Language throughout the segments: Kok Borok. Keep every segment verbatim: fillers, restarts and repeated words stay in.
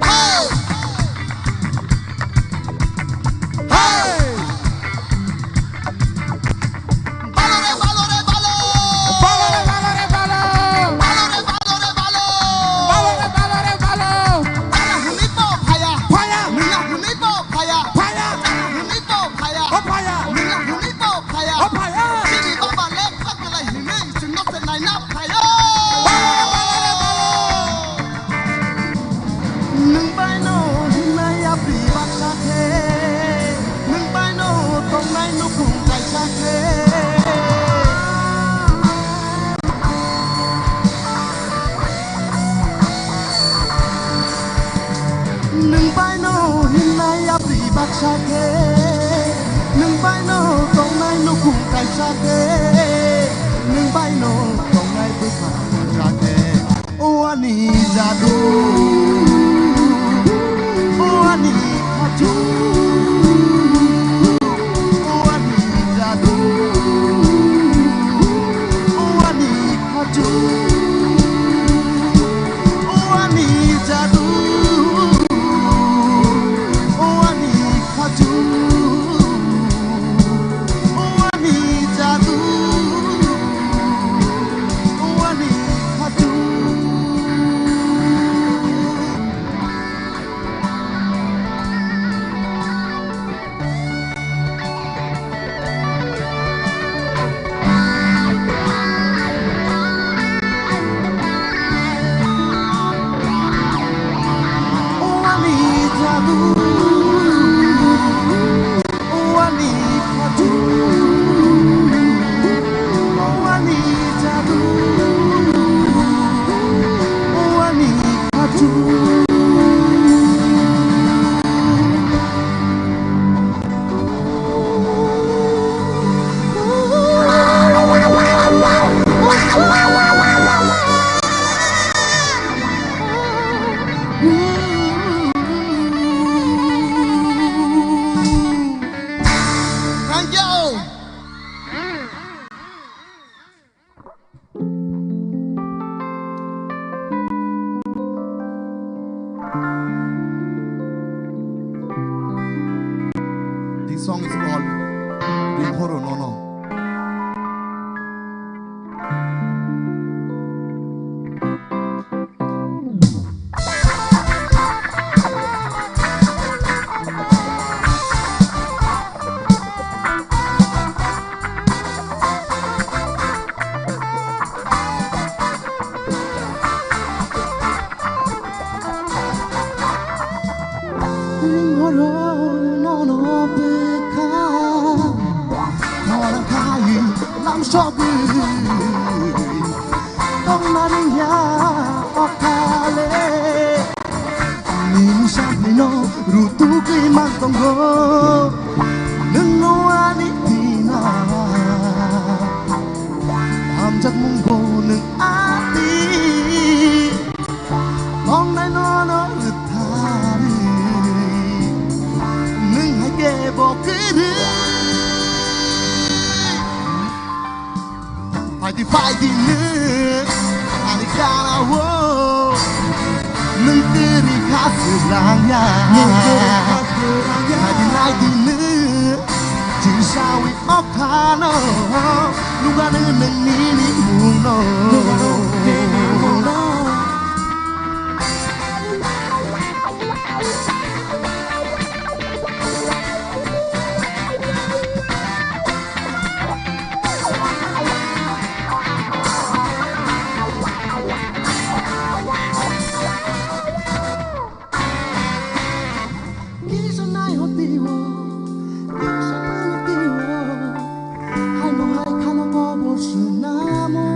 Hey! Hey! Balo re, balo re, balo! Balo re, balo re, balo! Balo re, balo re, balo! Balo re, balo re, balo! Nang hwnwi bo phaya. Phaya. Nang hwnwi bo phaya. Phaya. Nang hwnwi bo phaya. O phaya. Nang hwnwi bo phaya. O phaya. Chini baba lekha kwlai hwnwi chwngno se naina phaya. Balo re, balo re, balo! Nwng bai no hwnwi yapri baksa khe, nwng bai no tongnai nukhung kaisa khe. Nwng bai no hwnwi yapri baksa khe, nwng bai no tongnai nukhung kaisa khe, nwng bai no tongnai bwkha baksa khe. O ani jadu, o ani khaju, o ani jadu, o ani khaju, o ani jadu, o ani khaju, o ani jadu. Wani khaju. Wani jadu. Wani khaju, wani jadu, wani khaju. Thank you. This song is called Ringhoro Nono. Ringhoro nono bwkha, khorang khai lamsogwi tongna rwngya o khale. Nini sampino rutugwi mang tongo, nwngno ani thina hamjakmungbo nwng ati. Tongnai nono rwthari, nwng hai khe bo kwrwi. Phaidi phaidi nwng ani gana-o, nwng kwrwi kha swrang ya. Naidi naidi nwng chirisawi o khano, nukha nwng nini mungno. Kisa nai hoti o, kisa nai hoti o. Hai no hai khano kobor swnamo.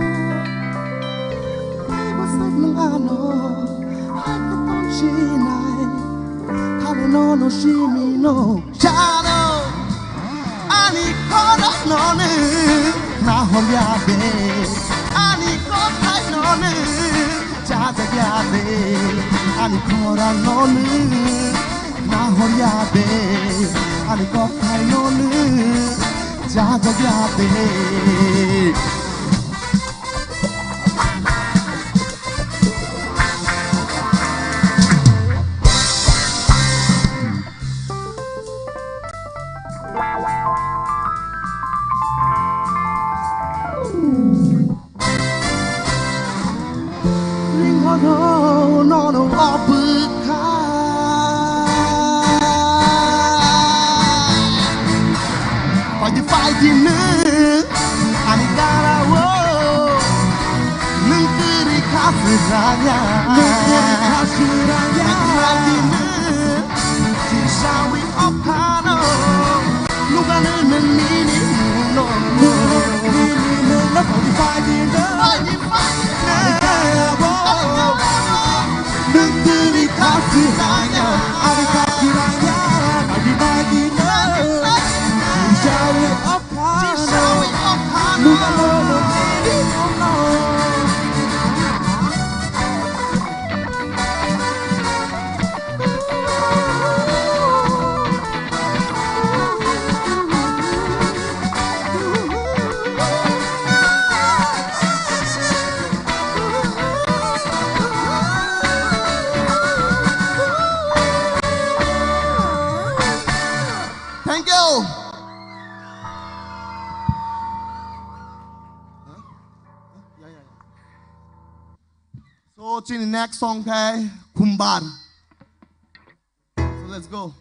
Tei bwswk nwng ano hai khe tong sinai. Khalo nono simi no jano. Ani khorokno nwng nahor ya de. Ani kothai no nwng chajak ya de. Ani khorang no nwng nahor ya de. Ani kothai no nwng chajak ya de. Obwkha. Phaidi, phaidi nwng ani garao, nwng kwrwi kha swrangya. Nwng kwrwi kha swrangya. Phaidi, phaidi nwng chisawi obkhano. Nukha nwng nini mungno. Nini mungno phaidi, phaidi nwng. Phaidi, phaidi nwng. Nwng kwrwi kha swrangya, ani kha swrangya, bagi bagi no. Chisawi obkhano, nukha nwng nini mungno. Thank you. So, chini next song khe Khumbar. So, let's go.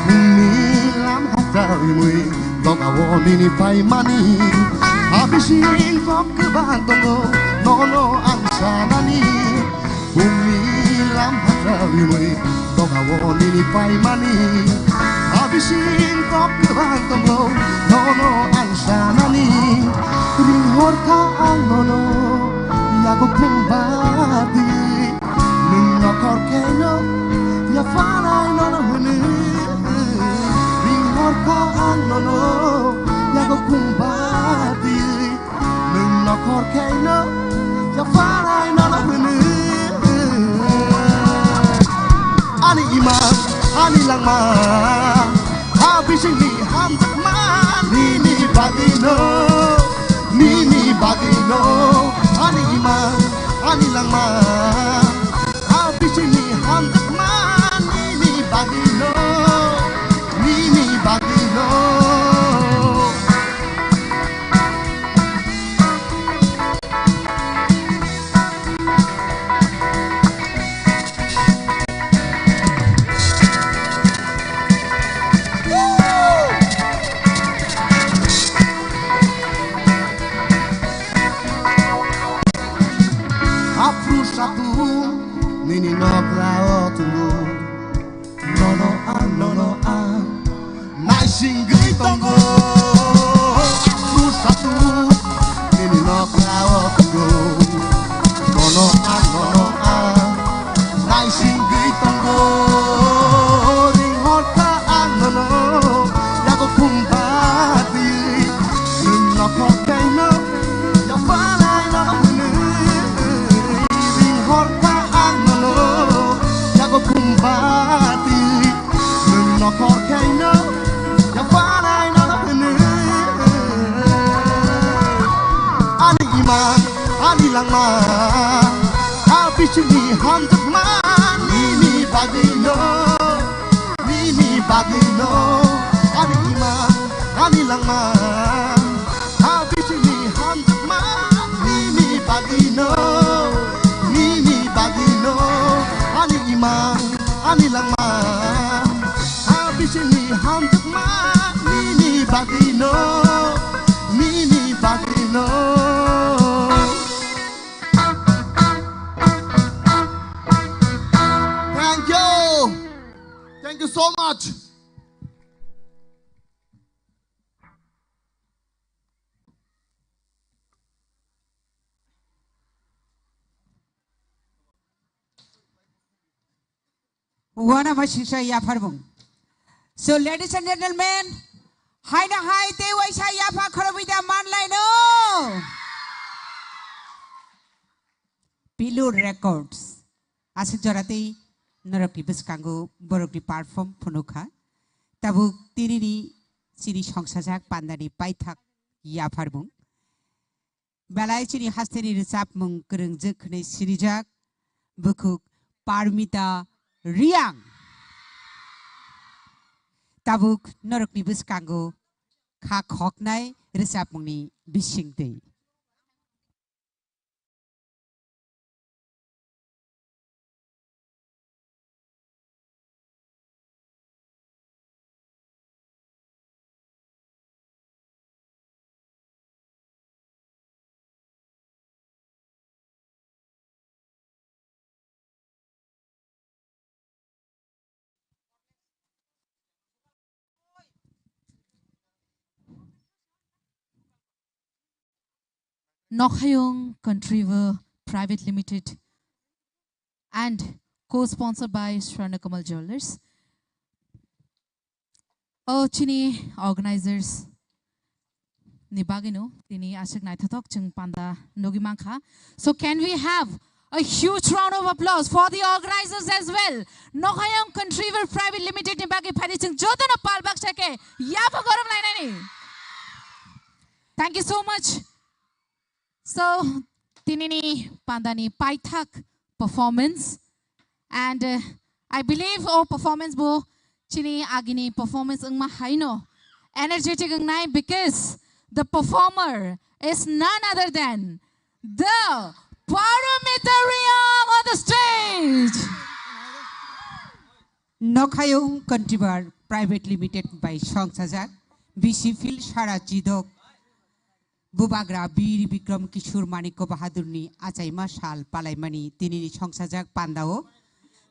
Bumni lam hathai mui dogao nini paimani. Habising kok kwbang tongo, nono ang sanani. Bumni lam hathai mui dogao nini paimani. Habising kok kwbang tongo, nono ang sanani. Ringhor kha ang nono, yago khum badi. Nwng nokhor khaino yaphanai nono hwnwi. Ringhor kha ang nono yago khum badi. Nwng nokhor khaino yaphanai nono hwnwi. Ani imang, ani langma, ha bisingni hamjakma nini bagwino, nini bagwino. Ani imang, ani langma, ha bisingni hamjakma nini bagwino, nini bagwino. Aphuru satung nini nokla o tungo. Nono ang, nono ang naisingwi tongo. Aphuru satung nini nokla o tungo. Nono ang, nono ang naisingwi tongo. Ringhor kha ang nono yago khum badi. Nwng nokhor khaino yaphanai nono hwnwi. Ringhor kha ang nono yago khum badi. Nwng nokhor khaino yaphanai nono hwnwi. Ani imang, ani langma, ha bisingni hamjakma nini bagwino, nini bagwino. Ani imang, ani langma, ha bisingni hamjakma nini bagwino, nini bagwino. Ani imang, ani langma, ha bisingni hamjakma nini bagwino, nini bagwino. Thank you. Thank you so much. Uanama sisa yapharbung. So, ladies and gentlemen, haino hai tei waisa yapha khorobwi da manlaino. Pilur Records. Aswk jora tei norokni bwskango borokni perform phunukha. Tabuk tinini chini songsajak pandani paithak yapharmung. Belai chini hasteni rwchapmung kwrwngjwk hwnwi sinijak bukhuk Parmita Riang. Tabuk norokni bwskango kha khoknai rwchapmungni bisingtwi. Nokhayung Contriver Private Limited and co-sponsored by Swarnakamal Jewelers. O chini organizers ni bagwino tini aswk naithothok chwng panda nugwi mankha. So can we have a huge round of applause for the organizers as well? Nokhayung Contriver Private Limited ni bagwi phaidi chwng jotono pal baksa khe yapha gorom lainani. Thank you so much. So, tinini pandani paithak performance. And, uh, I believe o performance bo chini agini performance wngma haino energetic wngnai, because the performer is none other than the Parmita Riang on the stage. Nokhayung Contriver Private Limited bai songsajak B C Field Sara Chidok Bubagra Bir Bikram Kishore Manikya Bahadurni achaima sal palaimani tinini songsajak pandao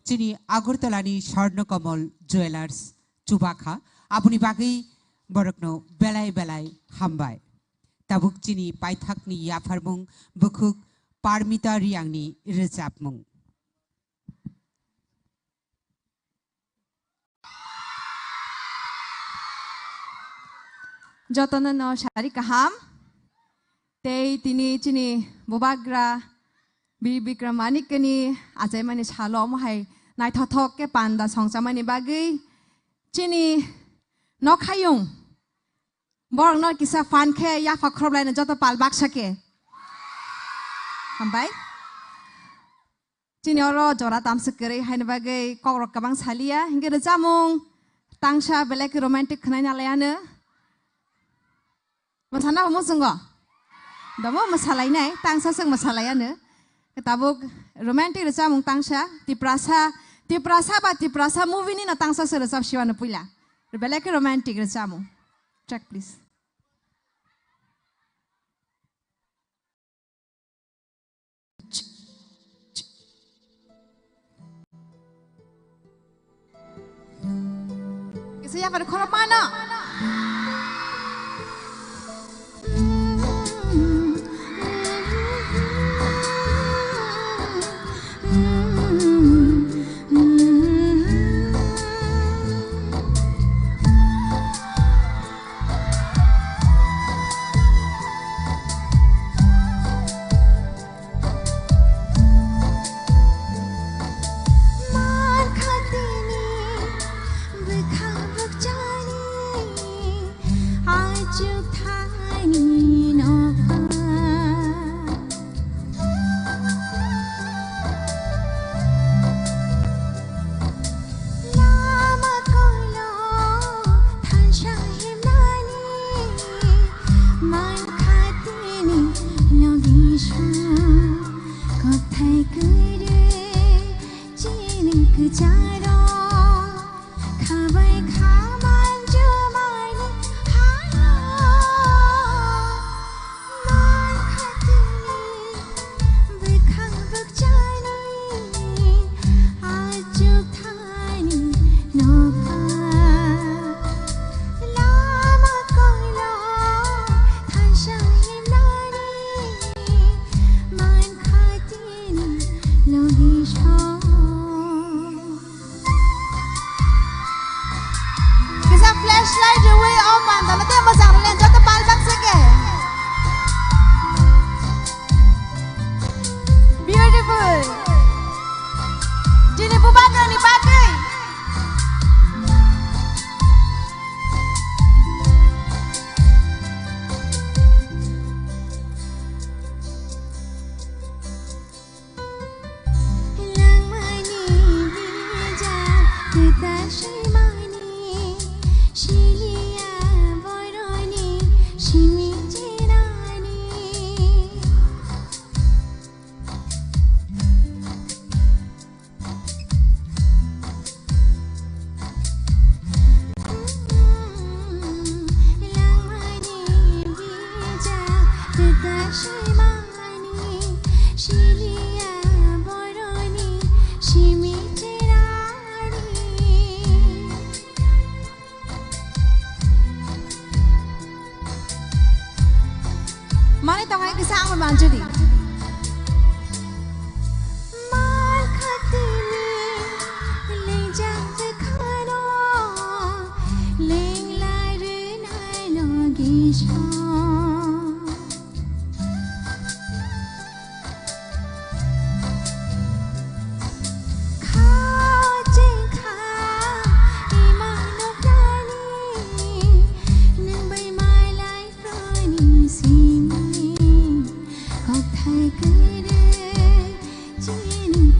chini Agartalani Swarnakamala Jewelers chubakha, aboni bagwi borokno belai belai hambai. Tabuk chini paithakni yapharmung bukhuk Parmita Riangni rwchapmung. Jotono no sari kaham. Tei tini chini Bubagra Bir Bikram Manikyani achaimani salo omo hai naithothok khe panda songchamani bagwi chini nokhayung borokno kisa phan khe yapha khoroplaino joto pal baksa khe. Hambai. Chini oro jora tamswk kwrwi haini bagwi kokrok kwbang saliya, hinkhe rwchapmung tangsa belai khe romantic khwnai nalaiano. Mwsana bo muchungo? Domo mwsalainai, tangsa swk mwsalaiano. Tabuk romantic rwchapmung tangsa, Tiprasa, Tiprasa ba Tiprasa movie ni no tangsa swk rwchap siwano puila. Belai khe romantic rwchapmung. Track please. Kisa yapar khorok mano. Kisa flashlight rwui o mandala tei mwchang rwlen joto pal baksa khe. Beautiful.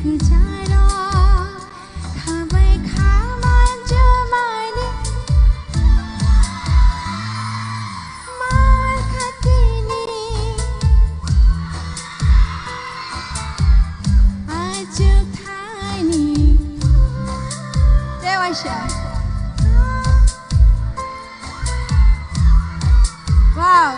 Kwcharo khabai khaman jomani mal khatini achuk thani. Tewaisa. Wow.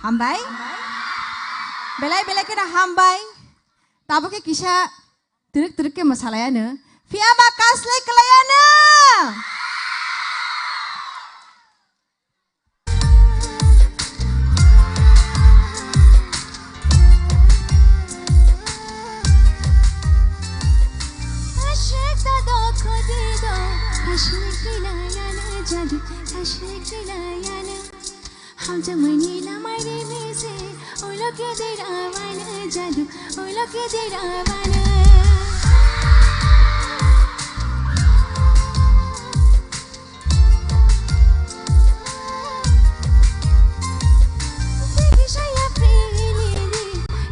Hambai. Belai belai kheno hambai. Tabuk khe kisa twrwk twrwk khe mwsalaiano. Phiya ba kaslai kwlaiano. Hamjakmani lamai rimisi, ulo khe dera wano jadu, ulo khe dera wano.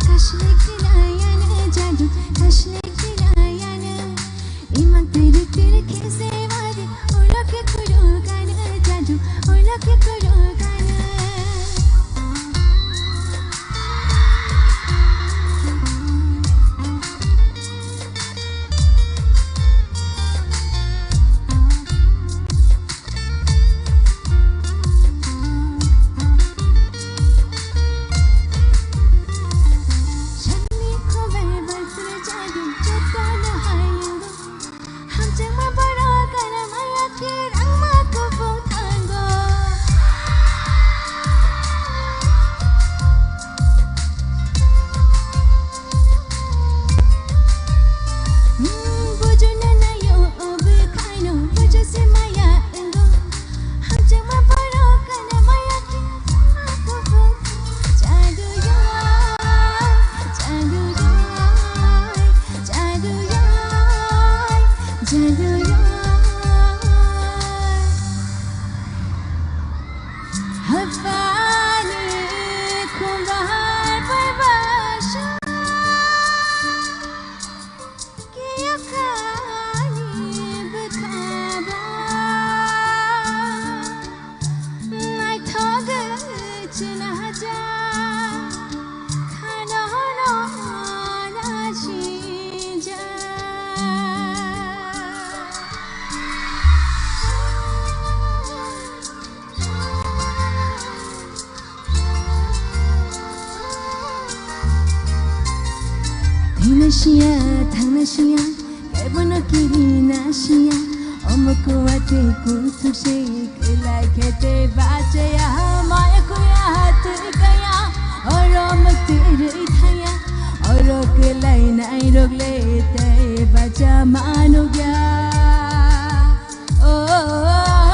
Kaslik dilayana jadu, kaslik dilayana. Imak tirik tirik khe se wadi, ulo khe kuru gana jadu, ulo khe kuru gana. Hamjakma borok kana maya khe rangma kuphung thango. Hmm, buju nanayo obo khaino buju se maya engo. Hamjakma borok kana maya khe rangma kuphung jadu ya, jadu ya. Jadu yai, jadu yai. Hapani khumbar bai basa. Kiyakhani bwkhaba. Naithok chwna haja, khano no nasija. Thangna siya, thangna siya. Kebono kiri na siya, omo kuwa tei kuthuk se kwlai khe tei bachaya, maya kuya twi kaya, oro mwktwi rwi thaya, oro kwlai nai rok le tei bacha manukya. Oh, oh, oh, oh.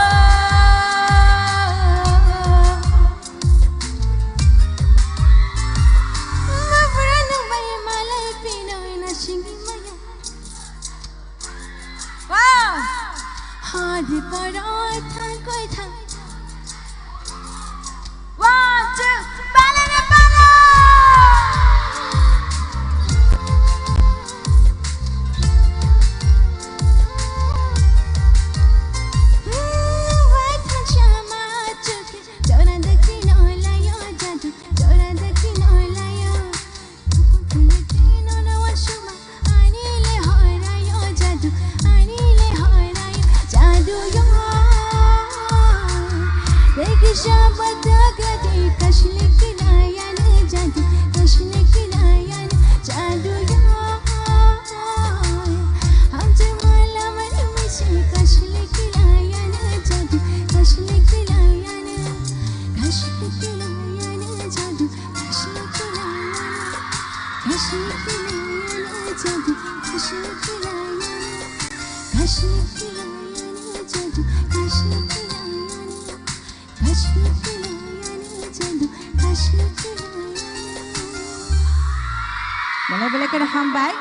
Wow! Hadi paroi thang koi thang. One, two, balai ni pano. Hmm, wai thang sama chukhi. Jora dekhi no layo jadu, jora dekhi no layo. Ani le horayo jadu, ani le horayo jadu yo. Dekhi shabata gadi kashle kilayana jadu, kashle kilayana jadu yo. Hamje mala mani mishi kashle kilayana jadu, kashle kilayana, kashle kilayana jadu. Kashle kilayana, kashle kilayana jadu, kashle Belai belai kheno hambai.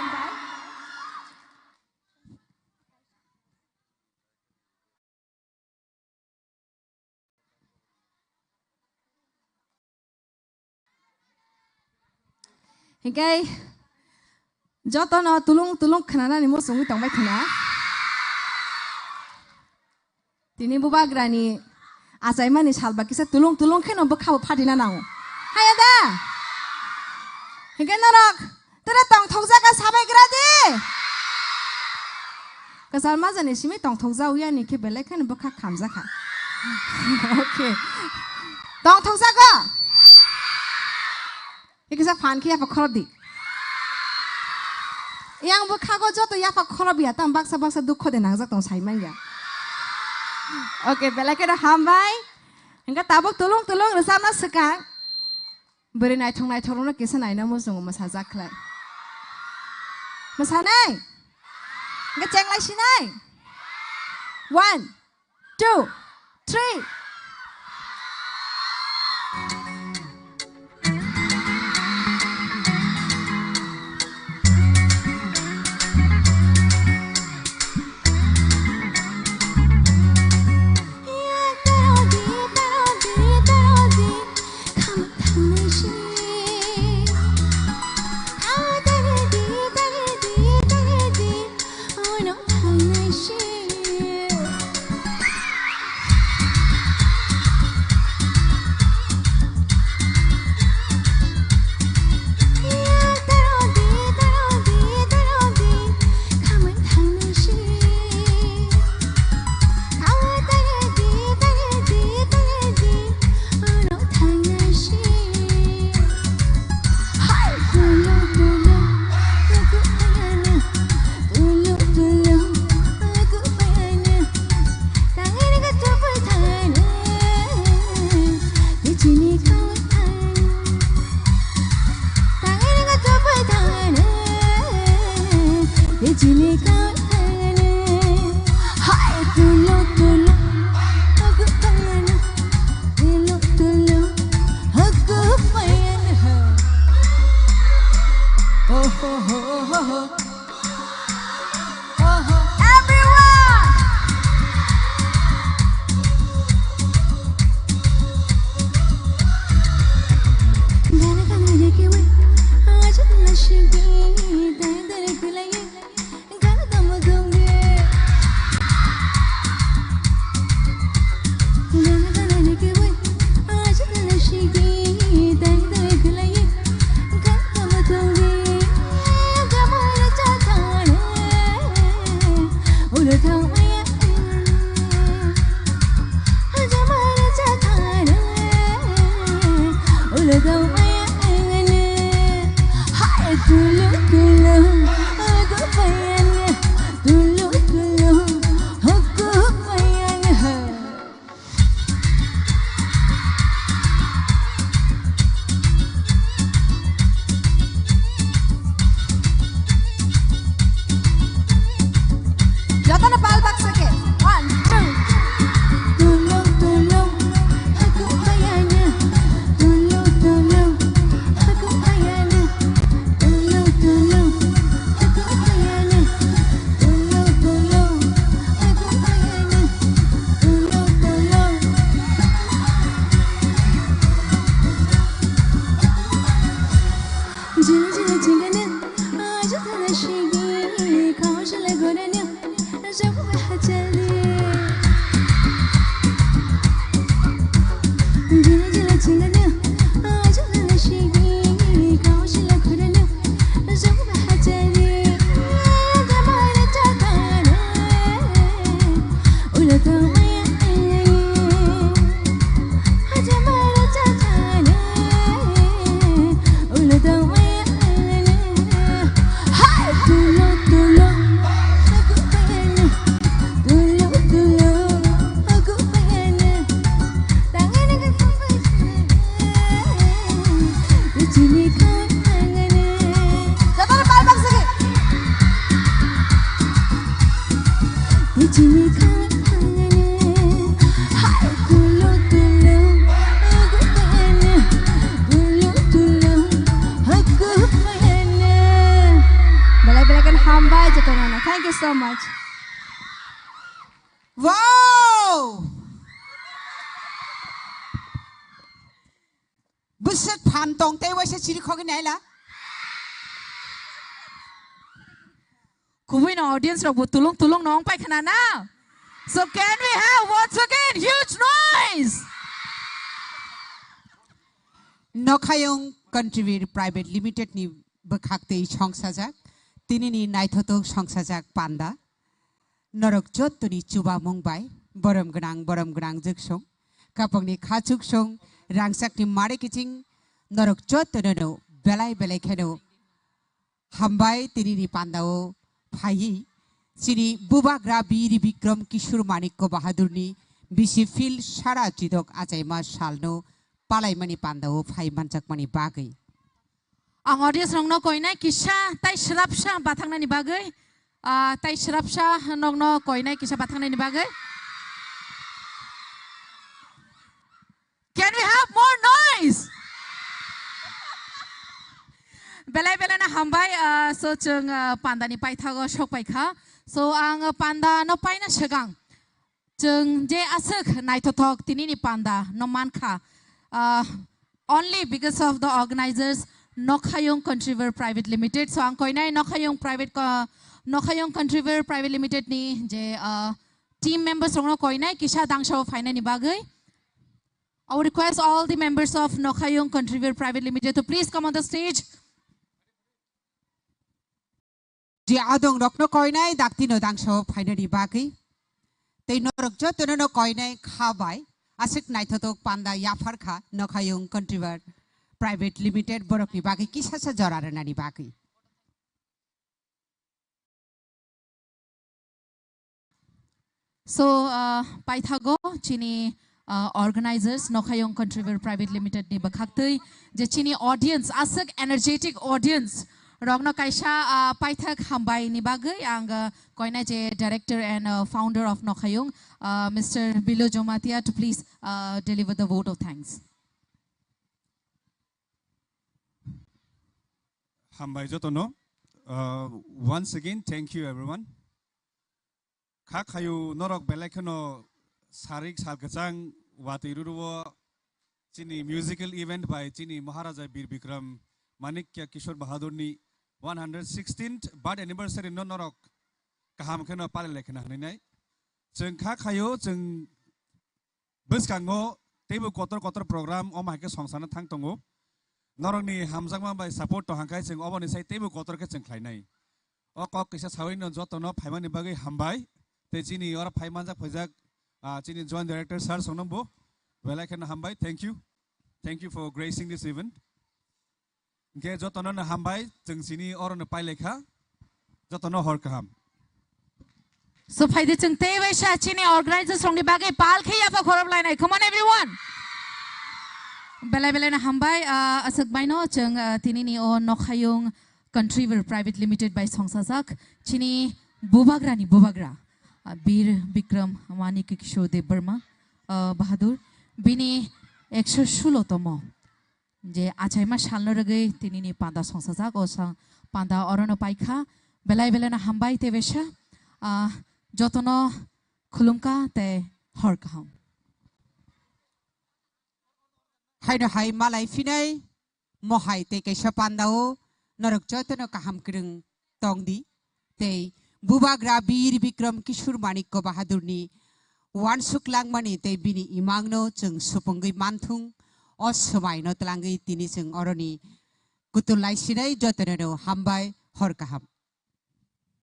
Hinkhe jotono tulung tulung khnanani muchungwi tongbai khna. Tini bubagrani achaimani salba kisa tulung tulung kheno bwkhabo phatina nango. Haya da? Hinkhe norok tere tongthokjak kha sabai gra di. Kwchal majani simi tongthokjak uyani khe belai kheno bwkha khamjak kha. Okay. Tongthokjago? Kisa phan khe yapha khorop di. Yang bwkhago joto yapha khorop ya, tamo baksa baksa dukho de nangjak tong sai manya. Okay, belai kheno hambai. Hinkhe tabuk tulung tulung rwchapna swkang. Bwrwi naithok naithok rokno kisa naina muchungo mwsajak khlai. Mwsanai? Hinkhe chenglai sinai? One, two, three. Everyone! Jotono pal baksa khe. One, two. Chini kha thangani, hai tulu tulu, agutani, tulu tulu, hakupani. Belai belai khe hambai jotono. Thank you so much. Wow! Bwswk phan tong tei waisa chiri khogwi naila. Kubui no audience rok bo tulung tulung no ongpai khna na. So can we have once again huge noise? Nokhayung Country Wear Private Limited ni bwkhak tei songsajak, tini ni naithotok songsajak panda. Norok jottoni chubamung bai borom gwnang, borom gwnang jwksong, kapangni khachuksong, rangchakni mare kiching, norok jottono no belai belai kheno hambai tini ni pandao phaiwi chini bubagra Bir Bikram Kishore Manikya Bahadurni bisi field sara jidok achaima salno palaimani pandao phai manjakmani bagwi. Ang audience rokno koinai kisa tai srapsa bathangnani bagwi, ah, tai srapsa nokno koinai kisa bathangnani bagwi. Can we have more noise? Belai belai no hambai, ah, so chwng, ah, pandani paithago sok pai kha. So ang pandano paina swkang chwng je aswk naithothok tinini panda no mankha, ah, only because of the organizers, Nokhayung Country Wear Private Limited. So ang koinai Nokhayung Private Co-, Nokhayung Country Wear Private Limited ni je, ah, team members rokno koinai kisa dangsao phainani bagwi. I would request all the members of Nokhayung Country Wear Private Limited to please come on the stage. Je adong rokno koinai daktino dangso phainani bagwi. Tei norok jotono no koinai kha bai aswk naithotok panda yaphar kha Nokhayung Country Wear Private Limited borokni bagwi kisasa jora rwnani bagwi. So, uh, paithago chini, uh, organizers, Nokhayung Country Wear Private Limited ni bwkhaktwi, je chini audience, aswk energetic audience rokno kaisa, uh, paithak hambai ni bagwi ang, uh, koina je director and, uh, founder of Nokhayung, uh, Mister Bilo Jamatia to please, uh, deliver the vote of thanks. Hambai jotono. Uh, once again, thank you everyone. Kha khayu norok belai kheno sarik sal kwchang watwi ruru o chini musical event bai chini Maharaja Bir Bikram Manikya Kishore Bahadur ni one hundred sixteenth birth anniversary no norok kaham kheno palilai khna hwnwi nai. Chwng kha khayu chwng bwskango teibo kotor kotor program omo hai khe songsana thang tongo. Norokni hamjakma bai support tong hang khe chwng oboni sai teibo kotor khe chwng khlainai. O kok kisa sawi no jotono phaimani bagwi hambai. Tei chini oro phai manjak phaijak, ah, chini joint director sir songno bo belai kheno hambai. Thank you. Thank you for gracing this event. Hingkhe jotono no hambai, chwng chini oro no pailai kha. Jotono hor kaham. So phaidi chwng tei bai sa chini organizers rokni bagwi pal khe yapha khorop lainai. Come on everyone. Belai belai no hambai, ah, aswk bai no chwng, ah, tini ni o Nokhayung Country Wear Private Limited bai songsajak chini bubagra ni bubagra, ah, Bir Bikram Manik Kishore Dev Barma, ah, Bahadur. Bini ekso sulo tomo je achaima salno rwgwi tinini panda songsajak, o sa-, panda orono paikha. Belai belai no hambai tei besa, ah, jotono khulumkha tei hor kaham. Haino hai malai phinai mohai tei kaisa pandao norok jotono kaham kwrwng tong di tei bubagra Bir Bikram Kishore Manikya Bahadurni uansuk langmani tei bini imangno chwng supungwi manthung. O swmaino twlangwi tini chwng oroni kutul laisinai jotono hambai hor kaham.